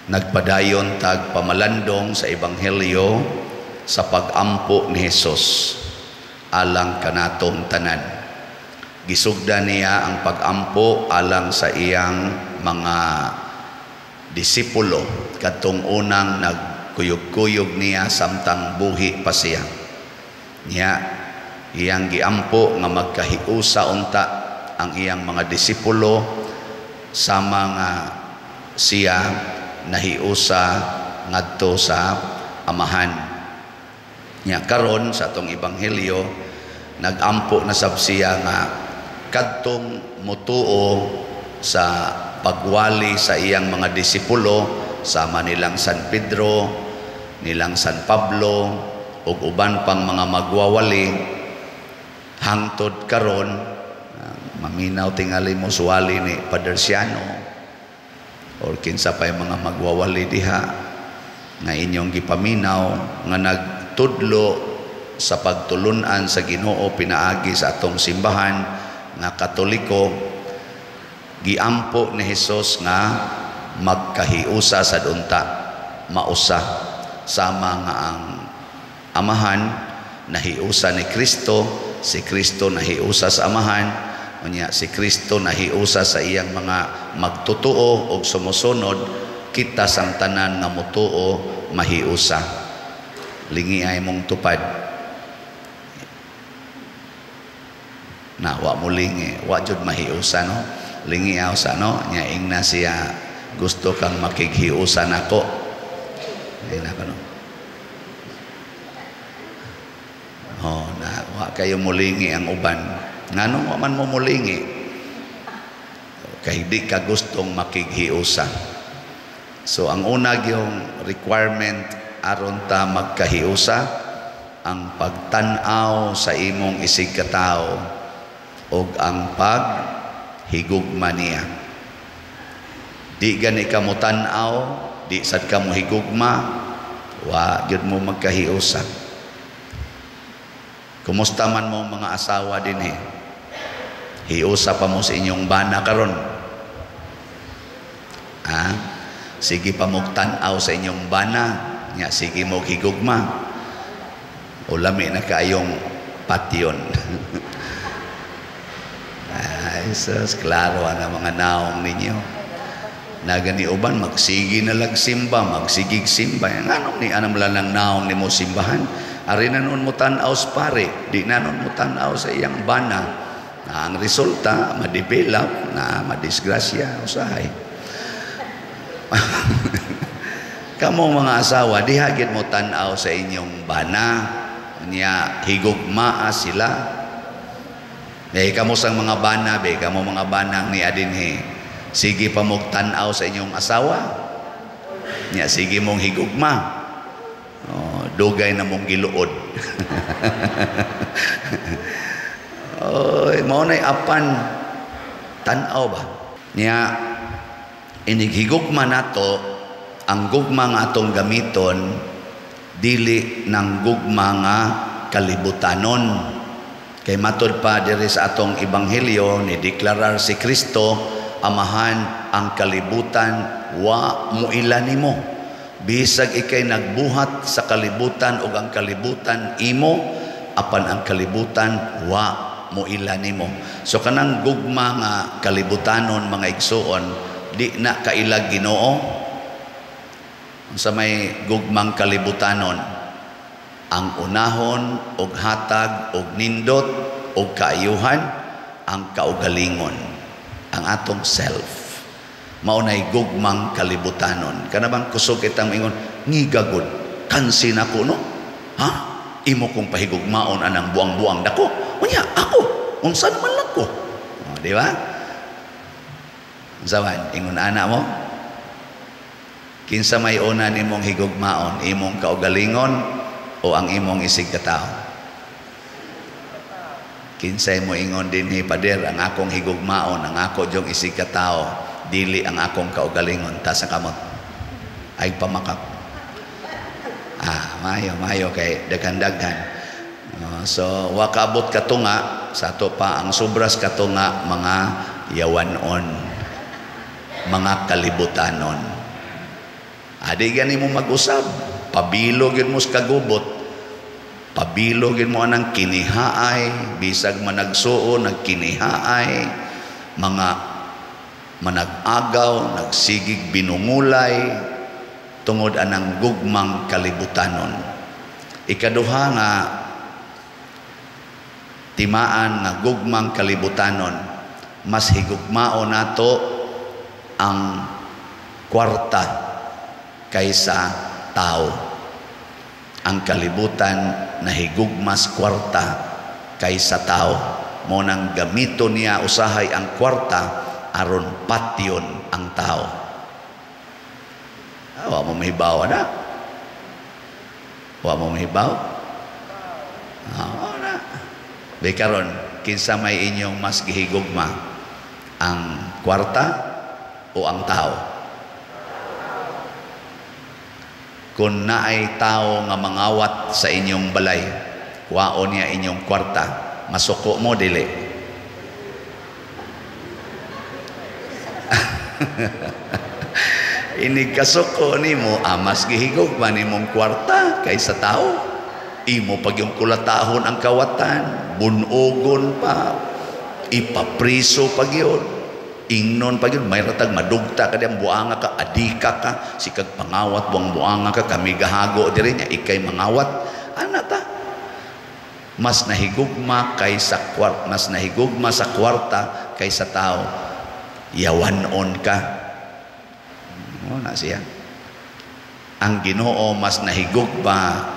Nagpadayon tag pamalandong sa ebanghelyo sa pag-ampo ni Hesus alang kanatong tanan. Gisugda niya ang pag-ampo alang sa iyang mga disipulo kadtong unang nagkuyog-kuyog niya samtang buhi pa siya. Niya iyang giampo nga magkahiusa unta ang iyang mga disipulo sama nga siya nahiusa ngadto sa Amahan. Nya karon sa atong ebanghelyo, nagampo na sab siya nga kadtong mutuo sa pagwali sa iyang mga disipulo, sama nilang San Pedro, nilang San Pablo ug uban pang mga magwawali hangtod karon. Maminaw tingali mo suwali ni Padre Siano or kinsa pay mga magwawali diha nga inyong gipaminaw nga nagtudlo sa pagtulunan sa Ginoo pinaagi sa atong simbahan nga Katoliko. Giampo ni Hesus nga magkahiusa sa unta, mausa, sama nga ang Amahan nahiusa ni Kristo, si Kristo nahiusa sa Amahan, unya si Kristo nahiusa sa iyang mga magtutuo og sumusunod. Kita sang tanan nga mutuo mahiusa. Lingi ay mong tupad na wa mo lingi, wa jud mahiusa, no? Lingi aw sa no nya ingna siya, "Gusto kang makighiusa nako?" Di na kano. Oh, na wa kayo mulingi ang uban. Nganong wa man mo mulingi? Kay di ka gustong makighiusa. So ang una yung requirement aron ta magkahiusa, ang pagtan-aw sa imong isig katawo ug ang paghigugma niya. Di gani ka mo tan-aw, di sad ka mo higugma, wa gyud mo magkahiusa. Kumusta man mo mga asawa dinhi? Hiusa pa mo sa inyong bana karon? Ha? Sige pa mo tan-aw sa inyong bana, nya sige mo higugma. O lami na kaayong patyon? Ay, sus, klaro ang mga naong ninyo. Nagani uban, magsigi na lag simba, magsigig simba. Nganong ni anam lang naong nimo simbahan? Ari na noon mo tan-aw sa pare, di na noon mo tan-aw sa iyang bana. Na ang resulta, ma-develop, na madisgrasya, usahay. Kamo mga asawa, dihagid mo tan-aw sa inyong bana, niya higugmaa sila. Eh, kamo sang mga bana, be, kamo mga banang ni adinhi, sige pa mong tan-aw sa inyong asawa, niya sige mong higugma. Oh, dugay na mong giluod. Oy, mao na'y apan tan-aw ba? Niya inighigugma nato, ang gugma nga atong gamiton dili nang gugma nga kalibutanon. Kay matud pa diri sa atong ebanghelyo, ni deklarar si Kristo, "Amahan, ang kalibutan wa muila nimo. Bisag ikay nagbuhat sa kalibutan ug ang kalibutan imo, apan ang kalibutan wa muila nimo." So kanang gugma nga kalibutanon, mga igsuon, di na kailag Ginoo. Unsa may gugmang kalibutanon? Ang unahon og hatag og nindot og kaayuhan, ang kaugalingon, ang atong self. Mao nay gugmang kalibutanon. Kana bang kusog kitang ingon, "Ngigagod, kansi nako, no? Ha? Imo kong pahigugmaon anang buang-buang dako. Unya ako, unsa naman lang ko?" Oh, di ba? Unsa man ingon ana mo? Kinsa may una nimong higugmaon, imong kaugalingon o ang imong isig katao? Kinsay mo ingon dinhi, "Pader, ang akong higugmaon ang ako jong isig katao, dili ang akong kaugalingon"? Ta sa kamot ay pamakak. Ah, mayo mayo kay daghan-daghan. So wa kaabot katunga sa ato pa ang sobras katunga, mga yawanon, mga kalibutanon. Adi gani mo mag-usab, pabilo gyud mo sa kagubot, pabilo gyud mo anang kinihaay, bisag managsuo nagkinihaay, mga manag-agaw, nagsigig binungulay tungod anang gugmang kalibutanon. Ikaduha nga timaan nga gugmang kalibutanon, mas higugmao nato ang kwarta kaysa tao. Ang kalibutan nahigugmas kwarta kaysa tao. Mo nang gamito niya usahay ang kwarta aron patyon ang tao. Wa mo mahibaw na. Wa mo mahibaw? Na. Di karon kinsa may inyong mas gihigugma, ang kwarta o ang tao? Kung naay tao nga mangawat sa inyong balay, kuwaon niya inyong kwarta, masuko mo dili? Inig kasuko nimo, mas gihigugma nimong kwarta kaysa tao. Imo pag yung kulatahon ang kawatan, bunogon pa, ipapriso pag yun, ingnon pag yun, may ratag madugta ka diyan, buanga ka, adika ka, sikag pangawat, buang buanga ka, kami gahago diri niya, ikay mangawat, ana ta. Mas nahigugma kaysa kwarta, mas nahigugma sa kwarta kaysa tao. Yawanon ka. O, na siya. Ang Ginoo mas nahigugma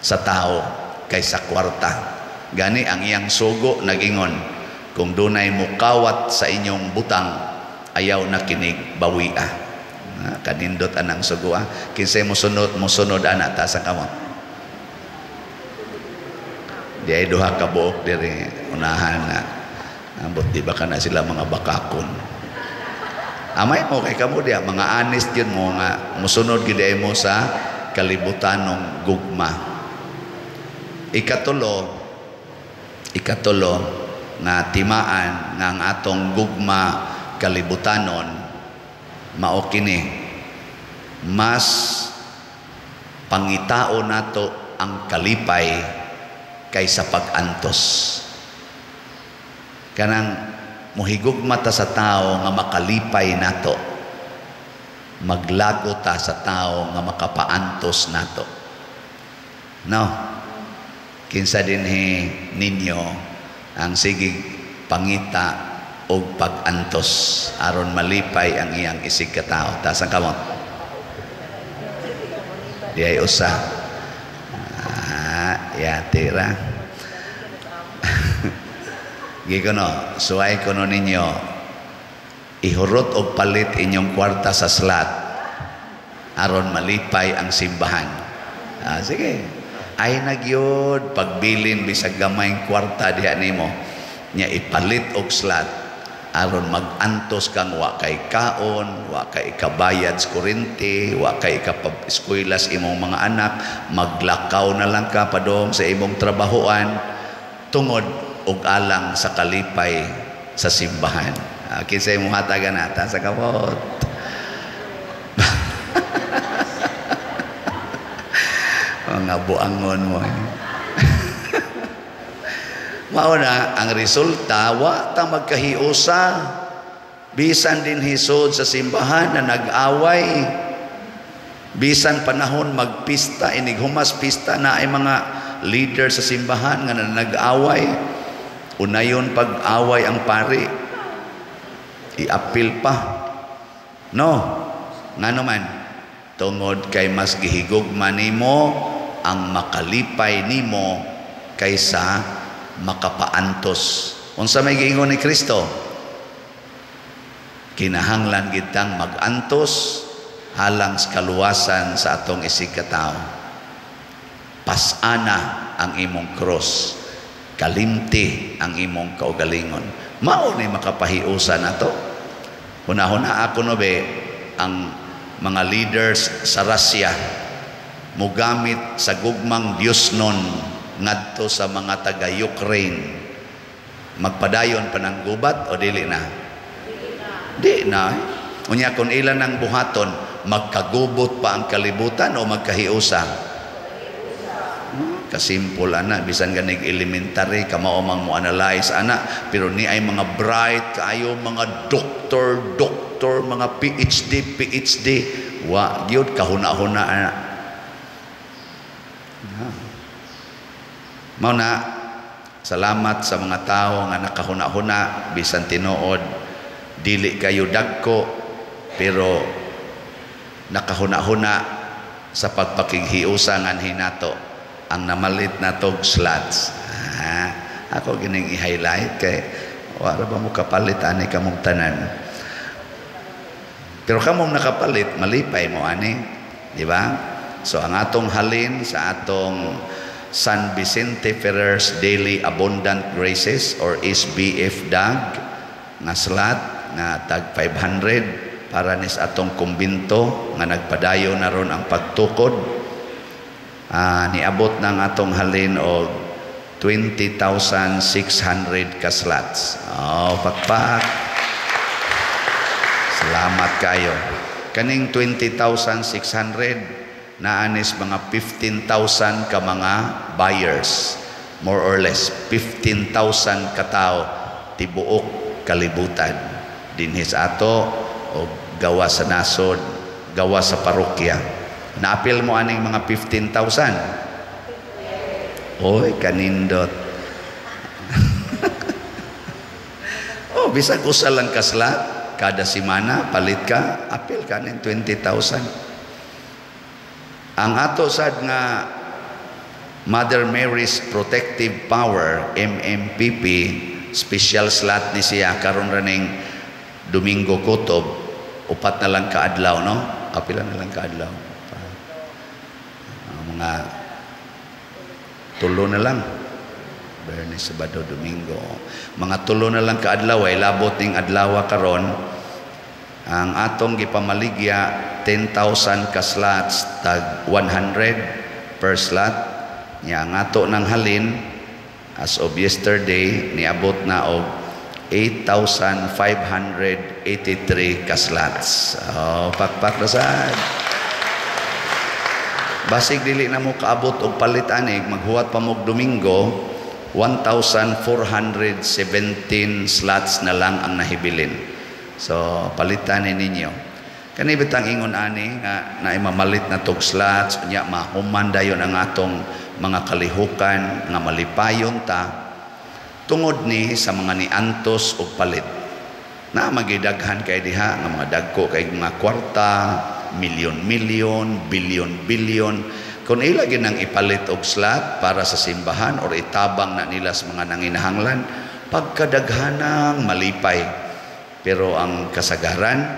sa tao kaysa kwarta. Gani ang iyang sugo nagingon, kung dunay mukawat sa inyong butang, ayaw na kinig bawia. Kanindot anang sugo. Kinsay mosunod ana, taas ang kamot. Di ay duha ka buok diri unahan na. Ambot di ba kana sila mga bakakon. Amay mo kay kamo diya, mga honest yun mo nga mosunod gid ay mo sa kalibutanong gugma. Ikatulo nga timaan nga ang atong gugma kalibutanon mao kini, mas pangitao nato ang kalipay kaysa pag-antos. Kanang mohigugma ta sa tao nga makalipay nato, maglago ta sa tao nga makapaantos nato. No? Kinsa dinhi ninyo ang sige pangita og pag-antos aron malipay ang iyang isig katao? Taas ang kamot. Di ay usa. Yati ra. Gikono, suway kono ninyo, ihurot og palit inyong kwarta sa slot aron malipay ang simbahan. Sige. Ay nagyod pagbilin bisag gamay kwarta diha nimo nya ipalit og slot aron magantos kang wa kay kaon, wa kay ikabayad sa kuryente, wa kay ikapag-eskwela sa imong mga anak, maglakaw na lang ka padong sa imong trabahoan tungod og alang sa kalipay sa simbahan. Kinsay imong hatagan nata sa kamot? Mga buangon mo. Mao na ang resulta, wa ta magkahiusa. Bisan din hisod sa simbahan na nag-away, bisan panahon magpista, inighumas pista na ay mga leader sa simbahan nga na nag-away. Unayon pag-away ang pari, iapil pa. No, ngano man, tungod kay mas gihigugma nimo ang makalipay nimo kaysa makapaantos. Unsa may giingon ni Kristo? Kinahanglan gitang magantos halang sa kaluwasan sa atong isig katao. Pasana ang imong cross, kalimti ang imong kaugalingon. Mao ni makapahiusa nato. Hunahuna ako no be, ang mga leaders sa Russia mugamit sa gugmang Dios nun ngadto sa mga taga-Ukraine. Magpadayon pa ng gubat o dili na? Di na. Unya kung ilan ang buhaton, Magkagubot pa ang kalibutan o magkahiusa? Kasimple ana, bisan ganig elementary kamao mang mo analyze ana, pero ni ay mga bright kaayo, mga doctor doctor, mga PhD PhD, wa gyud kahuna-huna ana. Mao na, salamat sa mga tao nga nakahuna-huna, bisan tinuod dili kayo dagko, pero nakahuna-huna sa pagpakighiusa nganhi nato ang namalit na tog slots. Ako gining i-highlight kay wala ba mo kapalit ani kamong tanan. Pero kamong nakapalit, malipay mo ani, di ba? So ang atong halin sa atong San Vicente Ferrer's Daily Abundant Graces or SBF DAG nga slot nga tag 500 para nis atong kumbinto nga nagpadayon na ron ang pagtukod. Niabot ng atong halin og 20,600 ka slots. Oh, pakpak. Salamat kayo. Kaning 20,600 naanis mga 15,000 ka mga buyers. More or less 15,000 ka tao tibuok kalibutan. Dinhi sa ato o gawa sa nasod, gawa sa parokya. Naapil mo aning mga 15,000? Oy, kanindot. Oh, bisag usa lang ka slot kada semana palit ka, apil ka ning 20,000. Ang ato sad nga Mother Mary's Protective Power MMPP special slot ni siya karon raning Domingo Kutob, upat na lang kaadlaw, no? Apila na lang kaadlaw. Mga tulo na lang. Biyernes, Sabado, Domingo. Mga tulo na lang kaadlaw ay labot ning adlaw karon. Ang atong gipamaligya 10,000 ka slots tag 100 per slot. Nya ang ato nang halin as of yesterday niabot na og 8,583 ka slots. Oh, pakpak na sad. Basig dili na mo kaabot og palit anig, maghuwat pa mo og Domingo, 1,417 slots na lang ang nahibilin. So palitan ni ninyo. Kani bitang ingon ani nga naay mamalit na tog slots, unya mahuman dayon ang atong mga kalihukan nga malipayon ta tungod ni sa mga niantos og palit. Na magidaghan kay diha nga mga dagko kay mga kwarta, milyon-milyon, bilyon-bilyon. Kung ila ginang ipalit og slot para sa simbahan or itabang na nila sa mga nanginahanglan, pagkadaghanang malipay. Pero ang kasagaran,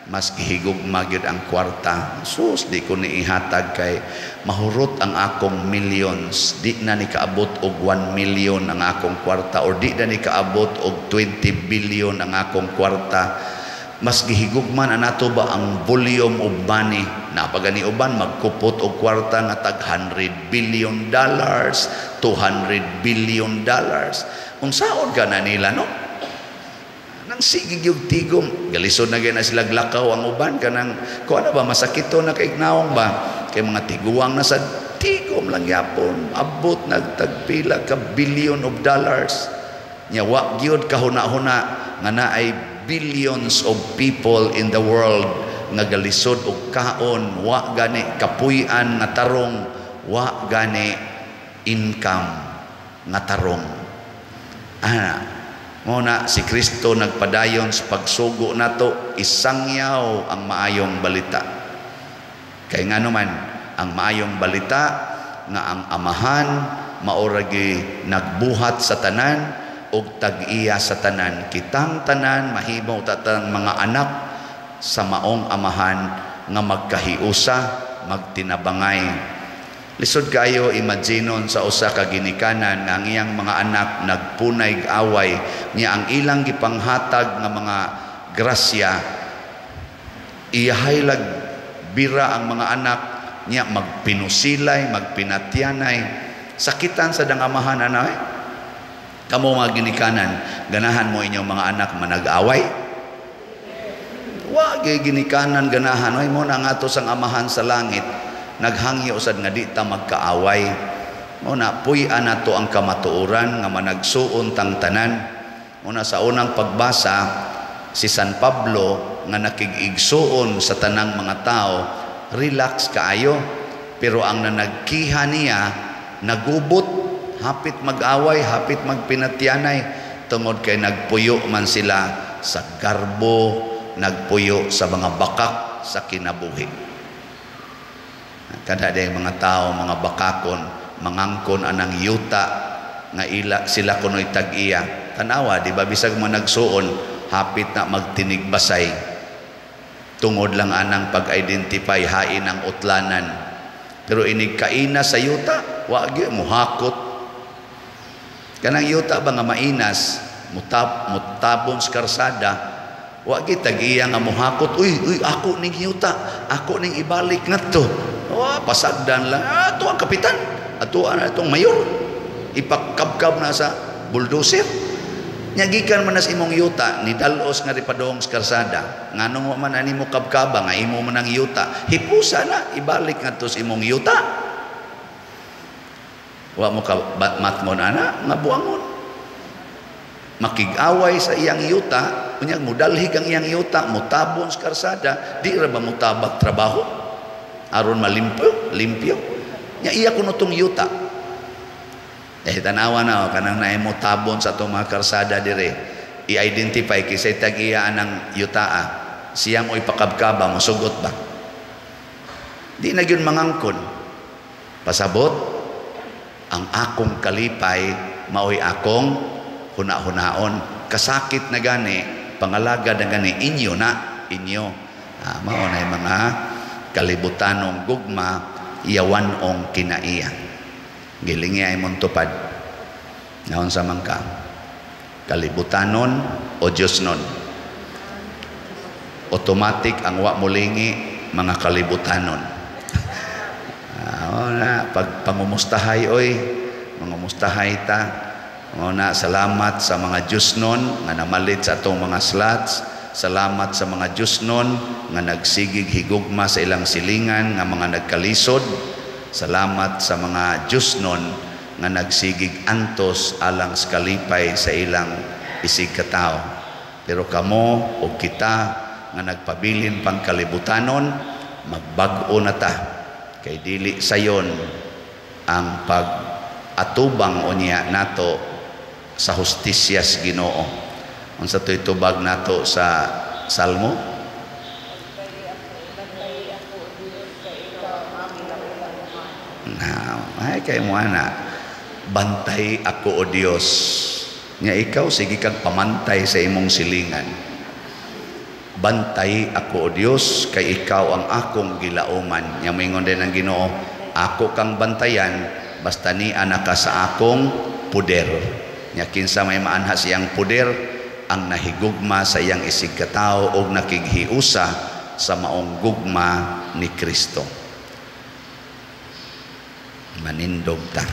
mas gihigugma gyud ang kwarta. Sus, di ko ni ihatag kay mahurot ang akong millions. Di na ni kaabot og 1 million ang akong kwarta or di na ni kaabot og 20 billion ang akong kwarta. Mas gihigugman anato ba ang volume of money. Napagani uban magkupot og kwarta nga tag $100 billion, $200 billion. Unsaon ka na nila, no? Nang sige gyud tigom, galisod na gyud na sila glakaw ang uban kanang kuan na ba masakito na kay naong ba kay mga tiguang na sa tigom lang yapon abot nagtagpila ka billion of dollars. Nya wa gyud kahuna-huna nga naay billions of people in the world nga galisod og kaon, wa gani kapuy-an nga tarong, wa gani income nga tarong. Ana, mao na si Kristo nagpadayon sa pagsugo nato, isangyaw ang maayong balita. Kay ngano man ang maayong balita nga ang amahan maoragi nagbuhat sa tanan og tag-iya sa tanan. Kitang tanan mahimo tatang mga anak sa maong amahan nga magkahiusa, magtinabangay. Lisod kayo imaginon sa usa ka ginikanan nga ang iyang mga anak nagpunay away niya ang ilang gipanghatag nga mga grasya, iyahay lag bira ang mga anak niya magpinusilay, magpinatyanay. Sakitan sa dangamahan ana eh. Kamo mga ginikanan, ganahan mo inyong mga anak manag-away? Wa gyud ginikanan ganahan. Oy, mo na nga ato sang Amahan sa langit naghangyo sad nga di ta magkaaway. Mo na puy-an nato ang kamatuoran nga managsuon tang tanan. Una sa unang pagbasa, si San Pablo nga nakig-igsuon sa tanang mga tao, relax kaayo, pero ang nanagkiha niya nagubot, hapit mag-away, hapit magpinatyanay, tungod kay nagpuyo man sila sa garbo, nagpuyo sa mga bakak sa kinabuhi. Kada day mga tao, mga bakakon, mangangkon anang yuta nga ila sila kuno'y tag-iya. Tanawa, di ba, bisag mo nagsuon, hapit na magtinigbasay tungod lang anang pag-identify hain ang utlanan. Pero inig kaina sa yuta, wa gyud muhakot. Kanang yuta ba nga mainas, mutabon sa karsada, wa gyud tag-iya nga muhakot, "Uy, uy, ako ning yuta, ako ning ibalik ngadto." Wa, pasagdan lang. Ato ang kapitan, ato na itong mayor, ipakabkab na sa bulldozer. Nya gikan man na sa imong yuta, ni dalos nga ripadong sa karsada, nganong wa man ani mo kabkaba nga imo man ang yuta? Hipusa na, ibalik ngadto sa imong yuta. Wa mo ka matngon ana nga buangon. Makig-away sa iyang yuta, unya mudalhig ang iyang yuta, mutabon sa karsada, di ra ba mutabag trabaho aron malimpyo, limpyo? Nya iya kuno tong yuta. Eh, tanawa na, oh, kanang naay mo tabon sa atong mga karsada dire, i-identify kisay tag-iya anang yutaa, siya mo ipakabkaba, mosugot ba? Di na gyud mangangkon. Pasabot, ang akong kalipay maoy akong huna-hunaon. Kasakit na gani, pangalaga na gani, inyo na, inyo. Mao na mga kalibutanong gugma, iyawanong kinaiya. Gilingi ay mong tupad. Naon sa man ka? Kalibutanon o Diyos nun? Automatic ang wa mulingi, mga kalibutanon. Na, pag pangumustahay oy, mangumustahay ta. O na, salamat sa mga Diyos nun nga namalit sa atong mga slots. Salamat sa mga Diyos nun nga nagsigig higugma sa ilang silingan nga mga nagkalisod. Salamat sa mga Diyos nun nga nagsigig antos alang sa kalipay sa ilang isig katao. Pero kamo o kita nga nagpabilin pang kalibutanon, magbag-o na ta. Kay dili sayon ang pag-atubang unya nato sa hustisyas Ginoo. Unsa to'y tubag nato sa Salmo? Bantay ako, Diyos, kay ikaw ang aming gilauman. Na, ay kay mo ana. Bantay ako, O Dios. Nga ikaw sige kag pamantay sa imong silingan. Bantay ako, O Dios, kay ikaw ang akong gilauman. Nya moingon din ang Ginoo, ako kang bantayan basta ni anak ka sa akong puder. Nya kinsa may maanha siyang puder? Ang nahigugma sa iyang isig katao og nakighiusa sa maong gugma ni Kristo. Manindog ta.